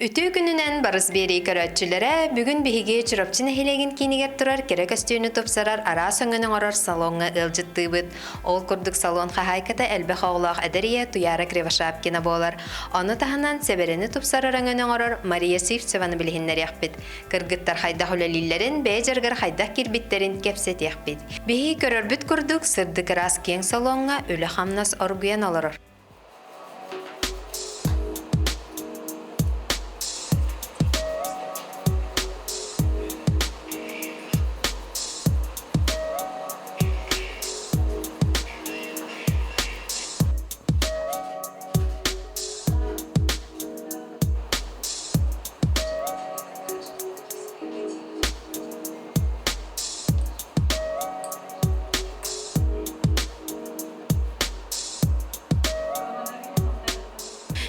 Үтүө күнүнэн барыс биэрии көрөөччүлэрэ, бүгүн биһиги Чурапчы нэһилиэгин киинигэр турар кэрэ көстүүнү тупсарар араас өҥөнү оҥорор салоҥҥа ыалдьыттыыбыт. Ол курдук салон хаһаайката элбэх оҕолоох эдэр ийэ Туяра Кривошапкина буолар. Ону таһынан сэбэрэни тупсарар өҥөнү оҥорор Мария Сивцеваны билиһиннэриэхпит. Кыргыттар хайдах үлэлииллэрин, бэйэ дьарыгар хайдах киирбиттэрин кэпсэтиэхпит. Биһиги көрөрбүт курдук, сырдык ыраас киэҥ салоҥҥа үлэ-хамнас оргуйан олорор.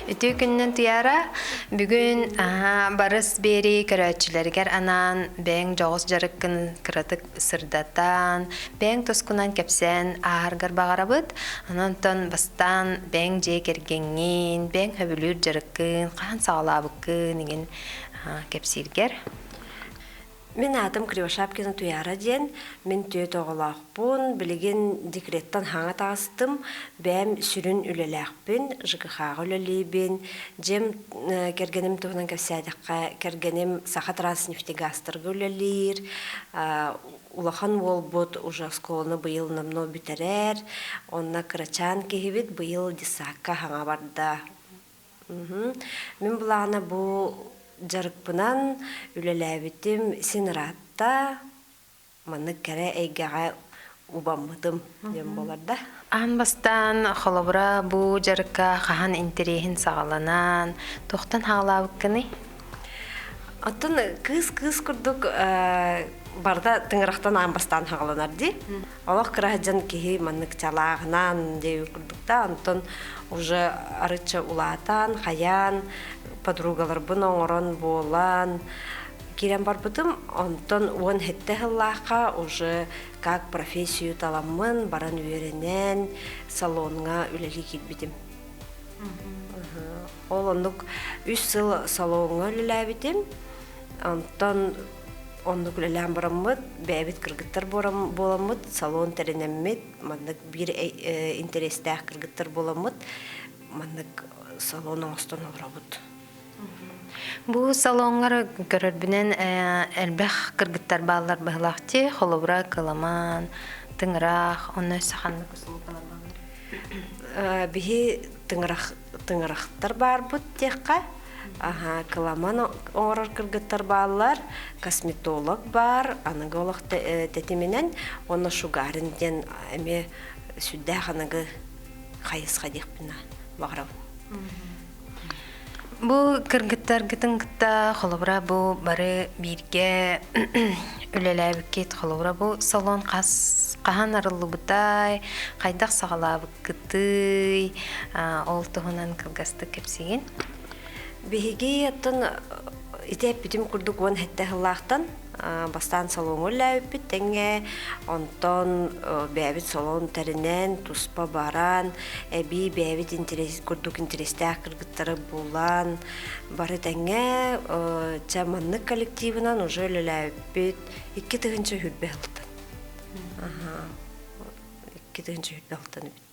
Үтүө күнүнэн Туяра, бүгүн барыс биэрии көрөөччүлэригэр анаан бэйэҥ дьоҕус дьарыккын кыратык сырдатан, бэйэҥ тускунан кэпсээн ааһаргар баҕарабыт. Онон бастаан бэйэҥ дьиэ кэргэҥҥин, бэйэҥ сөбүлүүр дьарыккын, хаһан саҕалаабыккын игин кэпсииргэр. Мин аатым Кривошапкина Туяра диэн, мин түөрт оҕолоохпун, билигин декреттэн хаҥа таҕыстым, бэйэм сүрүн үлэлээхпин, ЖКХ-ҕа үлэлиибин, дьиэм кэргэним туһунан кэпсээтэххэ, кэргэним Сахатранснефтегазтарга үлэлиир, улахан уолбут уже оскуоланы быйыл номнуо бүтэрэр, онно кырачаан киһибит быйыл детсадка хаҥа барда. Мин былаана бу дьарыкпынан үлэлээбитим син ыраатта, маннык кэрэ эйгэҕэ убаммытым диэн буолар да. Аан бастаан холобура бу дьарыкка хаһан интэриэһин саҕаланан, туохтан хаалаабыккыный? Оттон кыыс-кыыс курдук барыта тыҥырахтан аан бастаан хаҕаланар дии. Олох кыра дьон киһи маннык чалааҕынан диэбит курдук да, онтон уже арычча улаатан, хайаан, подругаларбын оҥорон буолан киирэн барбытым. Онтон 17 сыллаахха уже как профессию таламмын, баран үөрэнэн, салоҥҥа үлэлии киирбитим. Ол оннук үс сыл салоҥҥа үлэлээбитим. Онтон оннук үлэлээн бараммыт, бэйэбит кыргыттар буоламмыт, салон тэринэммит, маннык биир интэриэстээх кыргыттар буоламмыт, маннык салон оҥостон олоробут. Бу салоҥҥар көрөрбүнэн элбэх кыргыттар бааллар быһылаах дии, холобура кыламан, тыҥырах, онно өссө ханнык услугалар бааллар? Биһи тыҥырах тыҥырахтар баарбыт диэххэ. Аһа, кыламан оҥорор кыргыттар бааллар, косметолог баар, аныгы олох тэтиминэн уонна шугарин диэн эмиэ сүрдээх аныгы хайысха диэхпин баҕарабын. Бу кыргыттаргытын кытта холобура бу бары бииргэ үлэлээбиккит холобура бу салон хас хаһан арыллыбытай, хайдах саҕалаабыккытый, ол туһунан кылгастык кэпсиигин. Биһиги оттон ити эппитим курдук 17 сыллаахтан бастаан салоҥҥа үлэлээбиппит тэҥҥэ, онтон бэйэбит салон тэринэн, туспа баран, эбии бэйэбит интерес курдук интэриэстээх кыргыттары булан, бары тэҥҥэ чэ маннык коллективынан уже үлэлээбиппит 2020 сылтан. 2020 сылтан эбит.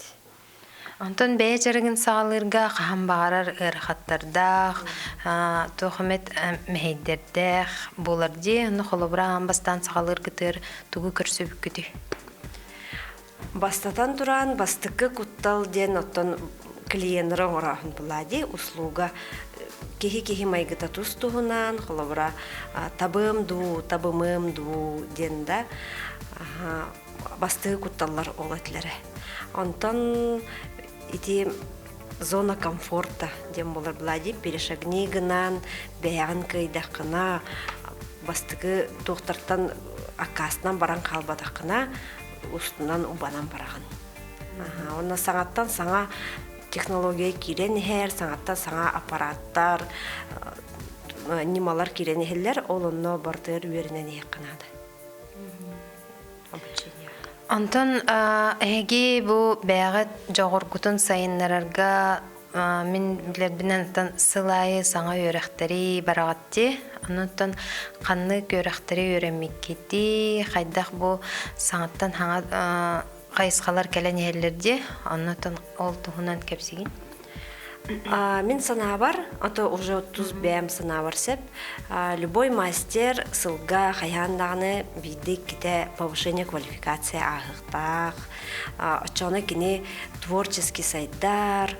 Онтон бэйэ дьарыгын саҕалыырга хаһан баҕарар ыарахаттардаах, туох эмит мэһэйдэрдээх буолар дии. Онно холобура аан бастаан саҕалыыргытыгар тугу көрсүбүккүтүй? Бастатан туран, бастакы куттал диэн оттон клиеннары оҥорооһун буолаа дии, услуга киһи-киһи майгыта тус-туһунан, холобура табыам дуу, табымыам дуу диэн да бастыы кутталлар ол этилэрэ. Онтон ити зона комфорта диэн буолар Влади перешагни гынан бэйэҕин кыайдаххына бастакы туохтартан аккаастанан баран хаалбатаххына устунан убанан бараҕын. Онно саҥаттан саҥа технология киирэн иһэр, саҥаттан саҥа аппараттар, ньымалар киирэн иһэллэр, ол онно барытыгар үөрэнэн иһиэххэ наада. Обучение. Онтон эһиги бу бэйэҕит дьоҕургутун сайыннарарга мин билэрбинэн оттон сыл аайы саҥа үөрэхтэри бараҕыт дии. Онтон ханнык үөрэхтэри үөрэммиккитий, хайдах бу саҥаттан саҥа хайысхалар кэлэн иһэллэр дии. Оннотон ол туһунан кэпсигин. Мин санаабар, а то уже тус бэйэм санаабар сөп, любой мастер сылга хайаан даҕаны биирдэ-иккитэ повышение квалификация ааһыахтаах. Оччоҕуна кини творческий сайдар,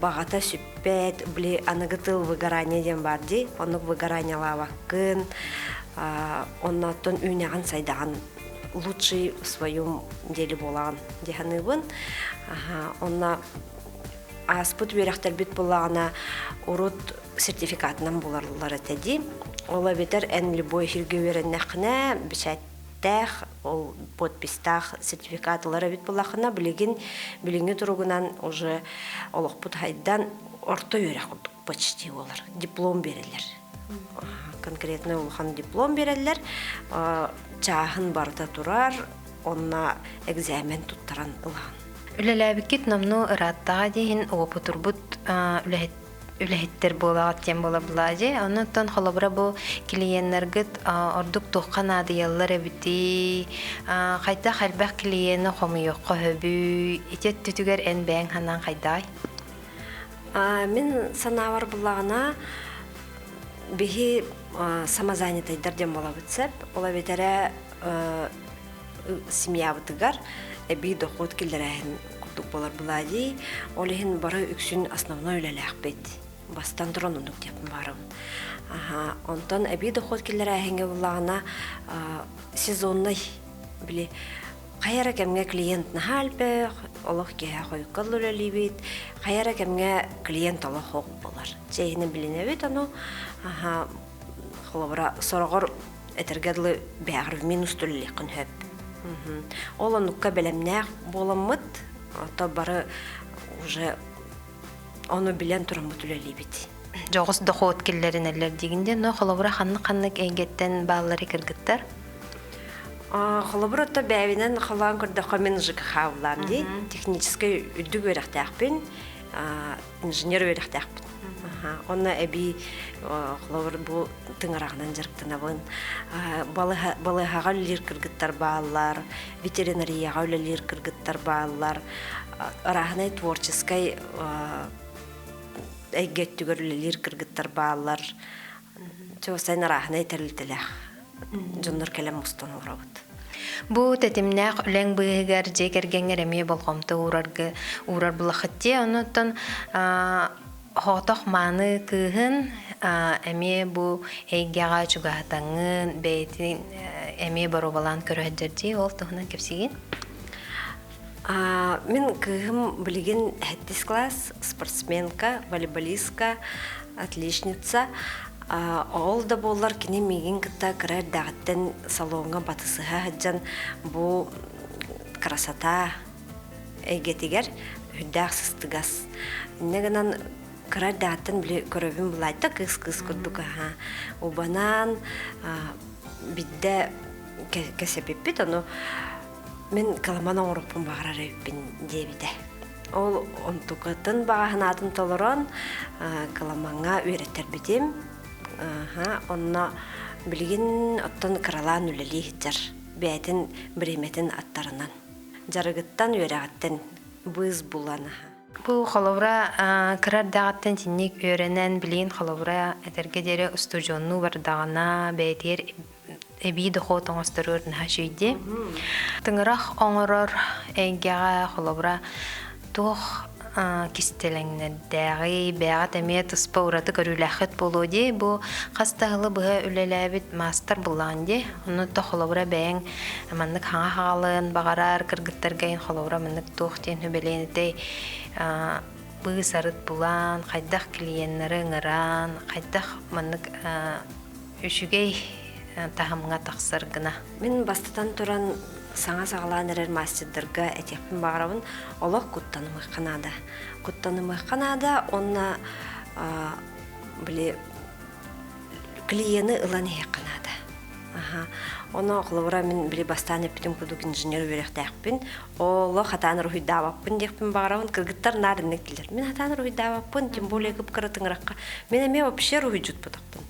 баҕата сүппэт, били аныгы тыл выгорание диэн баар дии, оннук выгораниялаабаккын, оннооттон үүнэҕин сайдаҕын лучший в своем деле буолаҕын дии саныыбын. Онно ааспыт үөрэхтэрбит буоллаҕына урут сертификатынан булаллар этэ дии. Ол эбэтэр эн любой сиргэ үөрэннэххинэ бэчээттээх, ол подпистаах сертификат ылар эбит буоллаххына, билигин билиҥҥи туругунан уже олохпут хайдан орто үөрэх курдук почти буолар. Диплом биэрэллэр. Конкретно улахан диплом биэрэллэр. Чааһын барыта турар, онно экзамен туттаран ылаҕын. Үлэлээбиккит номнуо ырааттаҕа диэһин уопутурбут үлэһит үлэһиттэр буолаҕыт диэн буола дии. Оннуттан холобура бу клиеннаргыт ордук туохха наадыйаллар эбитий, хайдах элбэх клиени хомуйуохха сөбүй, ити өттүтүгэр эн бэйэҥ санаан хайдаҕай? Мин санаабар буллаҕына биһи самозанятайдар диэн буолабыт сөп. Ол эбэтэрэ семьябытыгар эбии дохуот киллэрээһин курдук буолар былаадий. Ол иһин бары үксүн основной үлэлээхпит. Бастан туран оннук диэппин баарым. Онтон эбии дохуот киллэрээһиҥҥэ буллаҕына сезоннай били хайа эрэ кэмҥэ клиент наһаа элбэх, олох киэһэ хойукка үлэлиибит, хайа эрэ кэмҥэ клиент олох ох буолар. Чэйини билинэбит ону холобура сороҕор этэргэ дылы бэҕэр минус төлөлүөххүн сөп. Ол оннукка бэлэмнээх буоламмыт, ото бары уже ону билэн тураммыт үлэлиибит. Дьоҕус дохуот киллэринэллэр диигин диэн, но холобура ханнык-ханнык эйгэттэн бааллары кыргыттар? Холобур ото бэйэбинэн холоон көрдөххө мин ЖКХ улаам дии. Техническэй үрдүк үөрэхтээхпин, инженер үөрэхтээхпин. Онно эбии холобур бу тыҥыраҕынан дьарыктанабын. Балыыһаҕа үлэлиир кыргыттар бааллар, ветеринарияҕа үлэлиир кыргыттар бааллар, арааһынай творческай эйгэ өттүгэр үлэлиир кыргыттар бааллар. Чуосайн арааһынай тэрилтэлээх дьоннор кэлэн мустан олоробут. Бу тэтимнээх үлэҥ быыһыгар дьиэ кэргэҥҥэр эмиэ болҕомто уураргы уурар булахыт дии. Онуттан хоотох мааны кыыһын эмиэ бу эйгэҕэ чугаһатаҥҥын бэйэтин эмиэ боруобалаан көрө дии. Ол туһунан кэпсиигин. Мин кыыһым билигин сэттис класс, спортсменка, волейболистка, отличница. Ол да буоллар кини миигин кытта кыра эрдэҕиттэн салоҥҥа батысыһа сылдьан бу красота эйгэтигэр үрдээх сыстыгас. Инньэ гынан кыра эрдэҕиттэн били көрөбүн булаайда кыыс-кыыс курдук аһа убанан бидде кэсэпиппит ону мин кыламан оҥоруохпун баҕарар эбиппин диэбитэ. Ол онтукатын баҕаһынаатын толорон кыламаҥҥа үөрэттэрбитим. Онно билигин оттон кыралаан үлэлии сылдьар бэйэтин бириэмэтин аттарынан. Дьарыгыттан, үөрэҕиттэн быыс булан. Бу холобура кыра эрдэҕиттэн итинник үөрэнэн, билигин холобура этэргэ диэри устудьуоннуу бардаҕына бэйэтигэр эбии дохуот оҥосторуор наһаа үчүгэй Тыҥырах оҥорор эйгэҕэ холобура туох кистэлэҥнэрдээҕий, бэйэҕит эмиэ туспа ураты көрүүлээххит буолуо дии. Бу хас да сылы быһа үлэлээбит маастар буллаҕын дии. Онно то холобура бэйэҥ маннык хаҥа хаҕалын баҕарар кыргыттарга холобура маннык туох диэн сүбэлиэн этэй быыс-арыт булан, хайдах клиеннары ыҥыран, хайдах маннык үчүгэй таһымҥа тахсар гына. Мин бастатан туран саҥа саҕалаан эрэр мастердарга этиэхпин баҕарабын олох куттанымыахха наада. Куттанымыахха наада уонна били Клиены ылан иһиэххэ наада. Аха. Ону холобура мин били бастаан эппитим курдук инженер үөрэхтээхпин. Олох хатаан уруһуйдаабаппын диэхпин баҕарабын. Кыргыттар наар инник дииллэр. Мин хатаан уруһуйдаабаппын, тем более кып-кыра тыҥырахха. Мин эмиэ вообще уруһуйдьутпутахпын.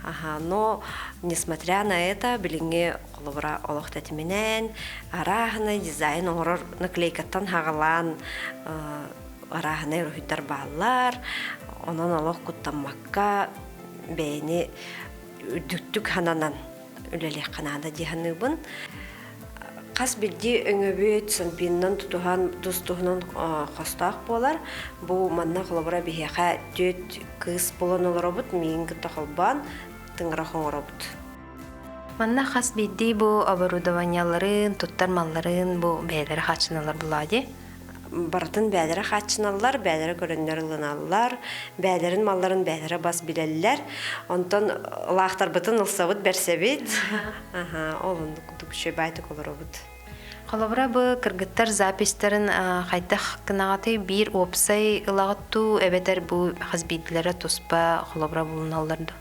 Аха, но несмотря на это, билиҥҥи холобура олох тэтиминэн, арааһынай дизайн оҥорор наклейкаттан хаҕалаан арааһынай уруһуйдар бааллар. Онон олох куттаммакка бэйэни үрдүктүк сананан үлэлиэххэ наада дии саныыбын. Хас биирдии өҥөбүт санпинынан тутуһан тус-туһунан хостоох буолар. Бу манна холобура биһиэхэ түөрт кыыс буолан олоробут, миигин кытта холбоон тыҥырах оҥоробут. Манна хас биирдии бу оборудованиеларын, туттар малларын бу бэйэлэрэ хааччыналар булаа дии? Барытын бэйэлэрэ хааччыналлар, бэйэлэрэ көрөннөр ылыналлар, бэйэлэрин малларын бэйэлэрэ бас билэллэр. Онтон лаахтарбытын ылсабыт, бэрсэбит. Аха, ол оннук курдук үчүгэй баайтык олоробут. Холобура, бу кыргыттар записьтарын хайдах гынаҕытый? Биир уопсай ылаҕыт дуу, эбэтэр бу хас биирдилэрэ туспа холобура булуналлар дуу?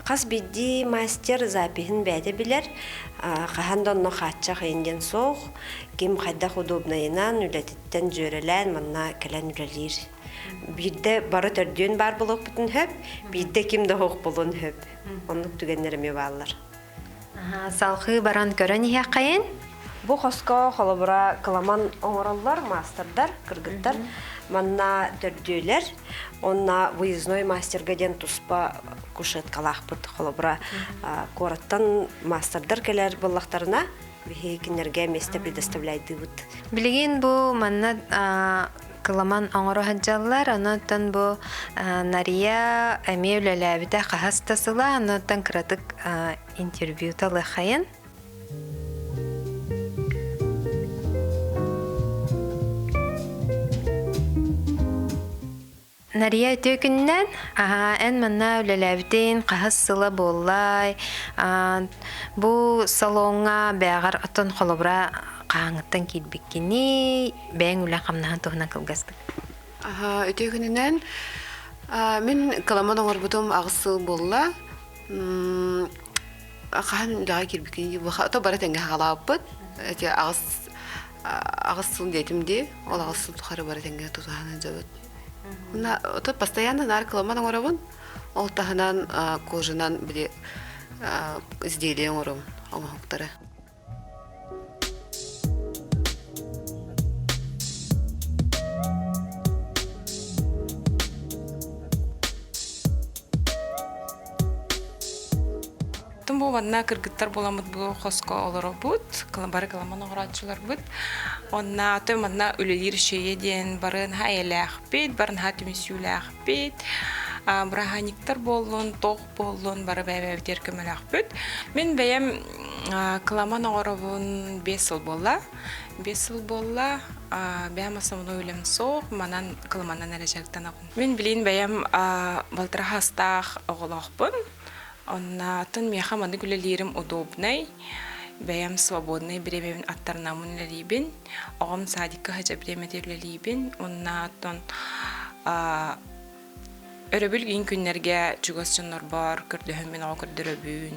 Хас биирдии мастер запиһын бэйэтэ билэр, хаһан да онно хааччах иин диэн суох, ким хайдах удобнайынан үлэтиттэн дьүөрэлээн манна кэлэн үлэлиир. Биирдэ бары төрдүөн баар буолуохпутун сөп, биирдэ ким да суох буолуон сөп. Оннук түгэннэр эмиэ бааллар. Салҕыы баран көрөн иһиэххэйин. Бу хоско холобура кыламан оҥороллор маастардар, кыргыттар. Манна төрдүөлэр. Онно выездной мастерга диэн туспа кушеткалаахпыт. Холобура куораттан маастардар кэлэр буоллахтарына, биһиги кинилэргэ место предоставляйдыыбыт. Билигин бу манна кыламан оҥоро сылдьаллар. Онон бу Нария эмиэ үлэлээбитэ хаһыс да сыла. Онон кыратык интервью талыаххайын. Нария үтүө күнүнэн эн манна үлэлээбитин хаһыс сыла буоллай бу салоҥҥа бэҕэр оттон холобура хаһааҥҥыттан киирбиккиний бэйэҥ үлэ хамнаһын туһунан кылгастык Үтүө күнүнэн мин кыламан оҥорбутум аҕыс сыл буолла хаһан үлэҕэ киирбиккиний то бары тэҥҥэ хаалаабыппыт эти аҕыс аҕыс сыл диэтим дии ол аҕыс сыл тухары бары тэҥҥэ тутуһан сылдьабыт то постоянно наар кыламан оҥоробун ол таһынан кожанан били изделие оҥоробун оҥоһуктары Бу манна кыргыттар буоламмыт бу хоско олоробут, бары кыламан оҥорооччуларбыт. Онна аты манна үлэлиир шея диэн бары наһаа эйэлээхпит, бары наһаа түмсүүлээхпит. Бырааһынньыктар буоллун, туох буоллун, бары бэйэ-бэйэбитигэр көмөлөөхпүт. Мин бэйэм кыламан оҥоробун 5 сыл буолла. 5 сыл буолла. Бэйэм основной үлэм суох, манан кыламанан эрэ дьарыктанабын. Мин билин бэйэм балтара хастаах оҕолоохпун. Оннаатын миэхэ маннык үлэлиирим удобнай. Бэйэм свободнай бириэмэбин аттарынаммын үлэлиибин. Оҕом садикка сылдьар бириэмэтэ үлэлиибин. Оннаатон Өрөбүл иин күннэргэ чугас дьоннорбор көрдөһөммүн оҕо көрдөрөбүн.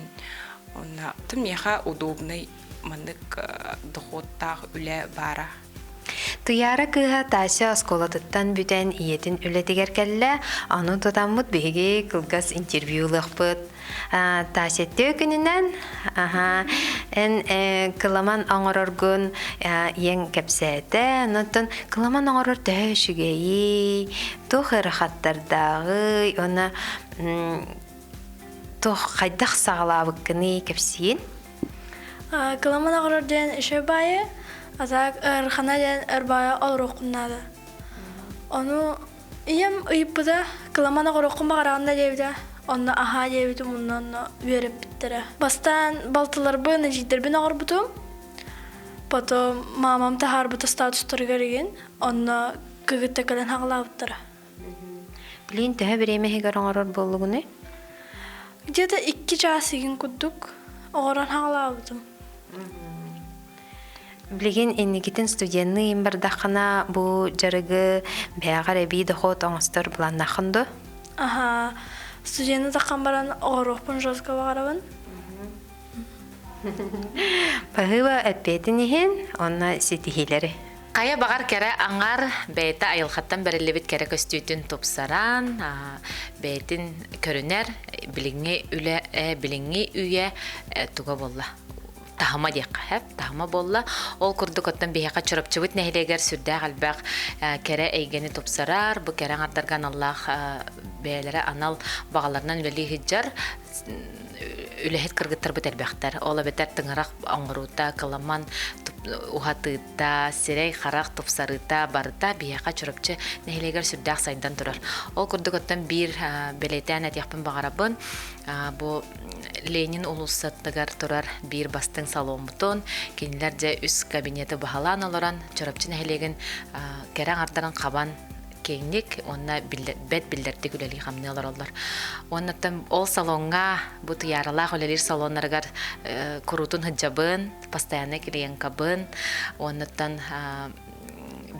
Онно миэхэ удобный маннык дохуоттаах үлэ баара. Туйаара кыыһа Тася оскуолатыттан бүтэн ийэтин үлэтигэр кэллэ. Ону тутаммыт биһиги кылгас интервью ылыахпыт. Тася үтүө күнүнэн эн кыламан оҥороргун ийэҥ кэпсээтэ. Онтон кыламан оҥорор төһө үчүгэйий, туох ыарахаттардааҕый уонна туох хайдах саҕалаабыккыный кэпсиин? Кыламан оҥорор диэн үчүгэй баайы, а так ыарахана диэн өр баайы олоруоххун наада. Ону Ийэм ыйыппыта, кыламан оҕоруоххун баҕараҕын да диэбитэ, онно аһаа диэбитим уонна онно үөрэппиттэрэ. Бастаан балтыларбын, эдьиийдэрбин оҕорбутум, потом маамам таһаарбыта статустарыгар игин, онно кыгытта кэлэн хаҕалаабыттара. Билигин төһө бириэмэ иһигэр оҥорор буоллугунуй? Где-то икки чаас игин курдук оҕорон хаҕалаабытым. Билигин инникитин студенныы иин бардаххына бу дьарыгы бэйэҕэр эбии дохуот оҥостор былааннааххын дуо? Аһаа. Студенты таххан баран оҕоруохпун жестко баҕарабын. Баһыыба эппиэтин иһин уонна ситиһиилэри. Хайа баҕар кэрэ аҥар бэйэтэ айылҕаттан бэриллибит кэрэ көстүүтүн тупсаран, бэйэтин көрүнэр билиҥҥи үлэ, билиҥҥи үйэ туга буолла? Таһыма диэххэ сөп, таһыма буолла. Ол курдук оттон биһиэхэ Чурапчыбыт нэһилиэгэр сүрдээх элбэх кэрэ эйгэни тупсарар, бу кэрэ аҥардарга аналлаах бэйэлэрэ анал баҕаларынан үлэлии сылдьар үлэһит кыргыттарбыт элбэхтэр. Ол эбэтэр тыҥырах оҥоруута, кыламан уһатыыта, сирэй-харах тупсарыыта барыта биһиэхэ Чурапчы нэһилиэгэр сүрдээх сайдан турар. Ол курдук оттон биир бэлиэтээн этиэхпин баҕарабын, бу Ленин уулуссатыгар турар биир бастыҥ саломмутун, кинилэр дьэ үс кабинеты баһылаан олорон Чурапчы нэһилиэгин кэрэ аҥардарын хабан киэҥник уонна бэт биллэрдик үлэлии-хамныы олороллор. Уоннаттан ол салоҥҥа бу Туйааралаах үлэлиир салоннарыгар куруутун сылдьабын, постоянно клиенткабын. Уоннаттан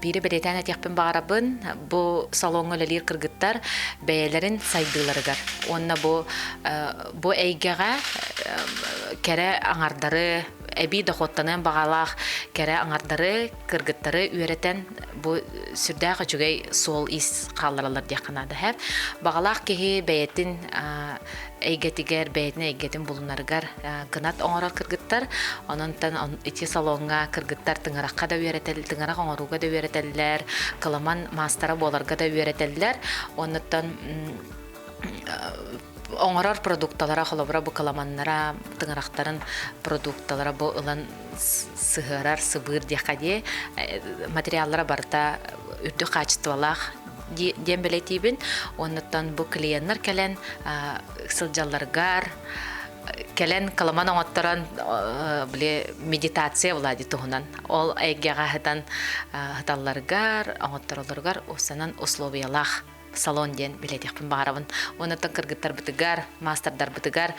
биири бэлиэтээн этиэхпин баҕарабын, бу салоҥҥа үлэлиир кыргыттар бэйэлэрин сайдыыларыгар уонна бу бу эйгэҕэ кэрэ аҥардары эбии дохуоттаныан баҕалаах кэрэ аҥардары кыргыттары үөрэтэн бу сүрдээх үчүгэй суол-иис хааллараллар диэххэ наада һэ. Баҕалаах киһи бэйэтин эйгэтигэр, бэйэтин эйгэтин булунарыгар кынат оҥорор кыргыттар. Ононтон ити салоҥҥа кыргыттар тыҥырахха да үөрэтэл, тыҥырах оҥорууга да үөрэтэллэр, кыламан маастара буоларга да үөрэтэллэр. Оннуттан оҥорор продукталара, холобура, бу кыламаннара, тыҥырахтарын продукталара бу ылан сыһыарар, сыбыыр диэххэ дии, материаллара барыта үрдүк хаачыстыбалаах диэн бэлиэтиибин. Оннуттан бу клиеннэр кэлэн сылдьалларыгар, кэлэн кыламан оҥотторон били медитация була дии туһунан. Ол эйгэҕэ сытан сыталларыгар, оҥоттороллоругар устанан условиялаах салон диэн билэтиэхпин баҕарабын. Уонна кыргыттарбытыгар, маастардарбытыгар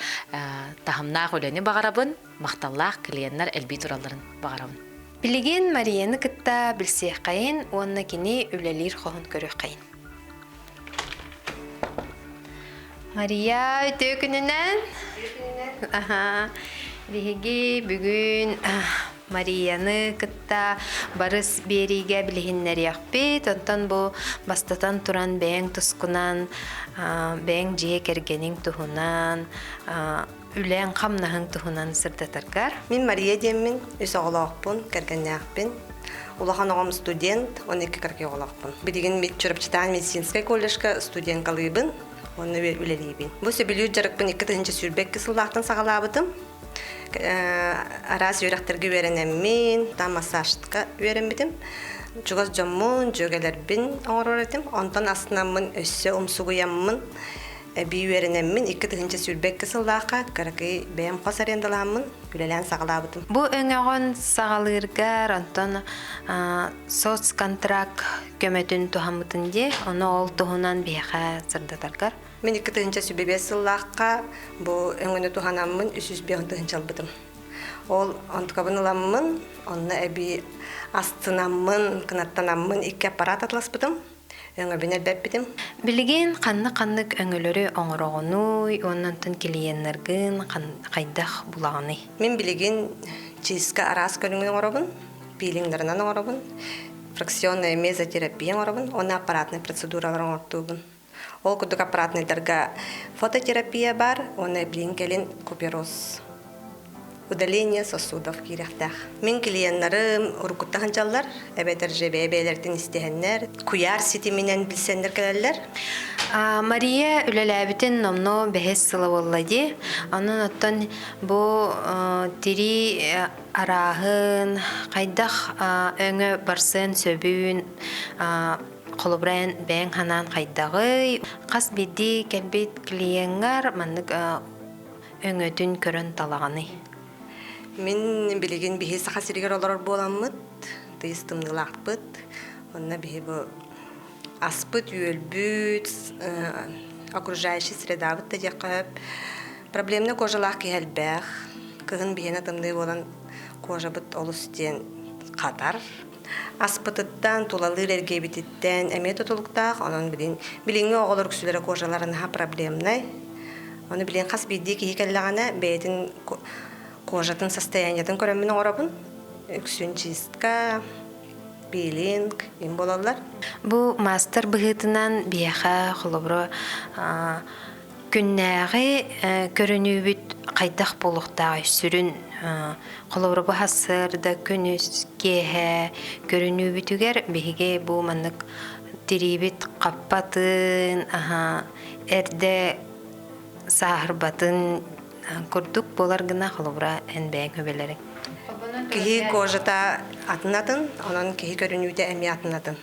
таһымнаах үлэни баҕарабын, махталлаах клиеннэр элбии туралларын баҕарабын. Билигин Марияны кытта билсиэххэйин уонна кини үлэлиир хоһун көрүөххэйин. Мария, үтүө күнүнэн. Аха. Биһиги бүгүн Марияны кытта барыс биэриигэ билиһиннэриэхпит. Онтон бу бастатан туран бэйэҥ тускунан, бэйэҥ дьиэ кэргэниҥ туһунан, үлэҥ хамнаһыҥ туһунан сырдатаргар. Мин Мария диэммин, үс оҕолоохпун, кэргэннээхпин. Улахан оҕом студент, 12 кыракый оҕолоохпун. Билигин Чурапчытаан медицинскэй колледжка студенткалыыбын уонна үлэлиибин. Бу сөбүлүүр дьарыкпын 2022 сыллаахтан саҕалаабытым. Араас үөрэхтэргэ үөрэнэммин, там массажка үөрэммитим. Чугас дьоммун, дьүөгэлэрбин оҥорор этим. Онтон астынаммын, өссө умсугуйаммын, эбии үөрэнэммин 2022 сыллаахха кыракый бэйэм хос арендалааммын үлэлээн саҕалаабытым. Бу өҥөҕүн саҕалыыргар онтон соцконтракт көмөтүн туһаммытын дии, ону ол туһунан биһиэхэ сырдатаргар. Мин 2005 сыллаахха бу өҥөнү туһанаммын 305 тыһыынча ылбытым. Ол онтукабын ыламмын, онно эбии астынаммын, кынаттанаммын икки аппарат атласпытым, өҥөбүн элбэппитим. Билигин ханнык-ханнык өҥөлөрү оҥороҕунуй уонна онтон клиеннаргын хайдах булаҕыный? Мин билигин чистка араас көрүҥүн оҥоробун, пилингдарынан оҥоробун, фракционная мезотерапия оҥоробун уонна аппаратнай процедуралар оҥортуубун. Ол курдук аппаратныйдарга фототерапия бар уонна билин кэлин купероз удаление сосудов киирэхтээх. Мин клиеннарым уруккуттан сылдьаллар, эбэтэр же бэйэ-бэйэлэртэн истиһэннэр, куйаар ситиминэн билсэннэр кэлэллэр. Мария үлэлээбитин номнуо бэһис сыла буолла дии. Онон оттон бу тирии арааһын, хайдах өҥө барсыан сөбүн Холобура, эн бэйэҥ санаан хайдаҕый? Хас биирдии кэлбит клиеҥҥар маннык өҥөтүн көрөн талаҕыный? Мин билигин биһи Саха сиригэр олорор буоламмыт, тыйыс тымныылаахпыт. Онно биһи бу аспыт-үөлбүт, окружающий средабыт да диэххэ сөп. Проблемный кожалаах киһи элбэх. Кыһын биһиэнэ тымныы буолан кожабыт олус диэн хатар. Аспытыттан, тулалыыр эргиэбититтэн эмиэ тутулуктаах. Онон билин билиҥҥи оҕолор үксүлэрэ кожалара наһаа проблемнай. Ону билин хас биирдии киһи кэллэҕинэ бэйэтин кожатын состояниетын көрөммүн оҥоробун. Үксүн чистка, пилинг им буолаллар. Бу маастар быһыытынан биһиэхэ холобура күннээҕи көрүнүүбүт хайдах буолуохтааҕый сүрүн холобура бу сарсыарда күнүс киэһэ көрүнүүбүтүгэр биһиги бу маннык тириибит хаппатын эрдэ сааһырбатын курдук буолар гына холобура эн бэйэҥ сүбэлэриҥ. Киһи кожата атын-атын, онон киһи көрүнүүтэ эмиэ атын-атын.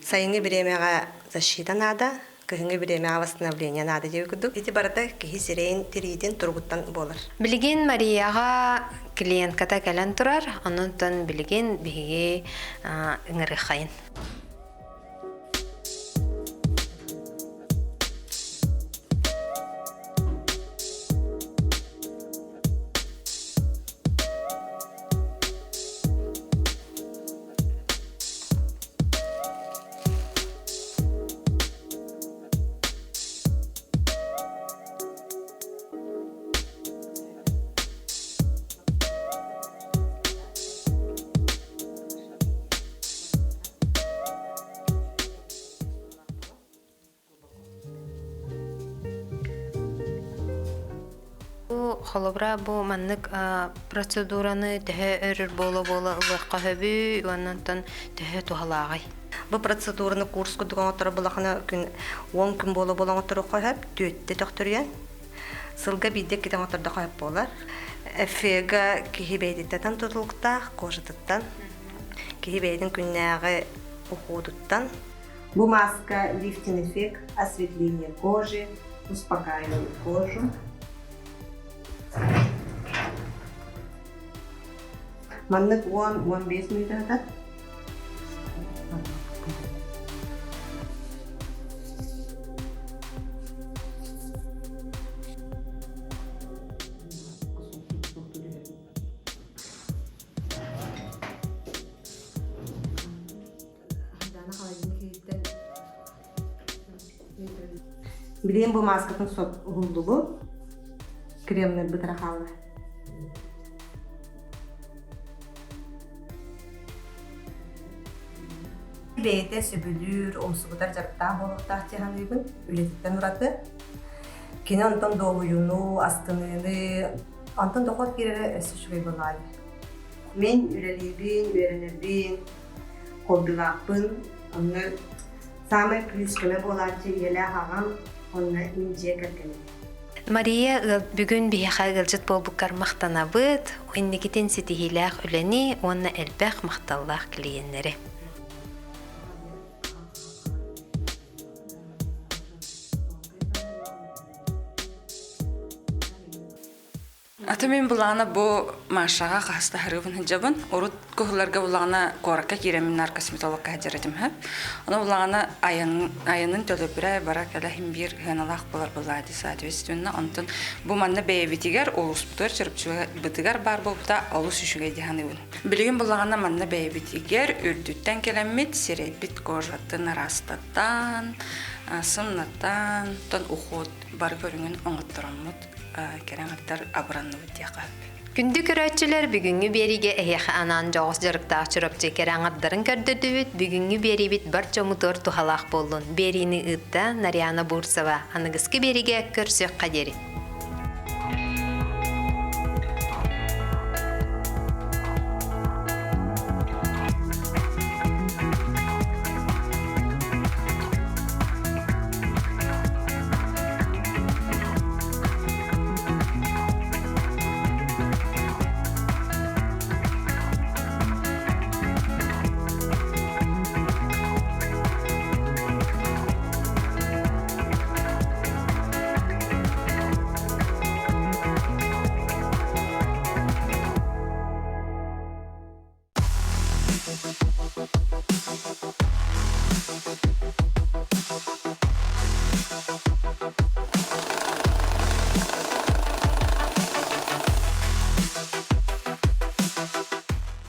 Сайыҥҥы бириэмэҕэ защита наада, кыһыҥҥы бириэмэҕэ восстановление наада диэбит курдук. Ити барыта киһи сирэйин тириитин туругуттан буолар. Билигин Марияҕа клиентката кэлэн турар, онон билигин биһиги ыҥырыаххайын. Бу холобура бу маннык процедураны төһө өрөр буола-буола ылыахха сөбүй уонна онтон төһө туһалааҕый? Бу процедураны курс курдук оҥотторо булахына күн 10 күн буола-буола оҥотторуохха сөп, түөттэ төхтөрүйэн. Сылга биирдэ иккитэ оҥоттордоххо сөп буолар. Эфега киһи бэйэтиттэн тутулуктаах, кожатыттан, киһи бэйэтин күннээҕи уходуттан. Бу маска лифтинг эффект, осветление кожи, успокаивает кожу. Маннык 10-15 мүнүүтэ Билигин бу мааскатын сот уһуллубут, кремнырбыт эрэ хаалла. Бэйэтэ сөбүлүүр, умсугутар дьарыктаах буолуохтаах дии саныыбын, үлэтиттэн ураты. Кини онтон дуоһуйууну, астыныыны, онтон дохуот киирэрэ өссө үчүгэй буолаайы. Мин үлэлиибин, үөрэнэрбин, хоббилаахпын, онно саамай күүс-көмө буолааччы ийэлээх аҕам уонна мин дьиэ кэргэним. Мария, бүгүн биһиэхэ ыалдьыт буолбуккар махтанабыт. Инникитин ситиһиилээх үлэни уонна элбэх махталлаах клиеннэри. Аты мин булаана бу Машаҕа хаһыстаһарыыбын сылдьабын. Урут кыһылларга булаҕына куоракка киирэммин наркосметологка сылдьар этим һэ. Ону булаҕына айан, айанын төлөбүрэ бара кэлэ иһин биир сыаналаах буолар буоллаа дии соответственно. Онтон бу манна бэйэбитигэр улууспутугар Чурапчыбытыгар баар буолбута олус үчүгэй дии саныыбын. Билигин булаҕына манна бэйэбитигэр үрдүттэн кэлэммит сирэйбит кожатын араастатан, сымнатан, тон уход бары көрүҥүн оҥоттороммут кэрэ аҥардар абыранныбыт диэххэ сөп. Күндү көрөөччүлэр, бүгүҥҥү биэриигэ эһиэхэ анаан дьоҕус дьарыктаах Чурапчы кэрэ аҥардарын көрдөрдүбүт. Бүгүҥҥү биэриибит бар дьоммутугар туһалаах буоллун. Биэриини ыытта Нарьяна Бурцева. Аныгыскы биэриигэ көрсүөххэ диэри.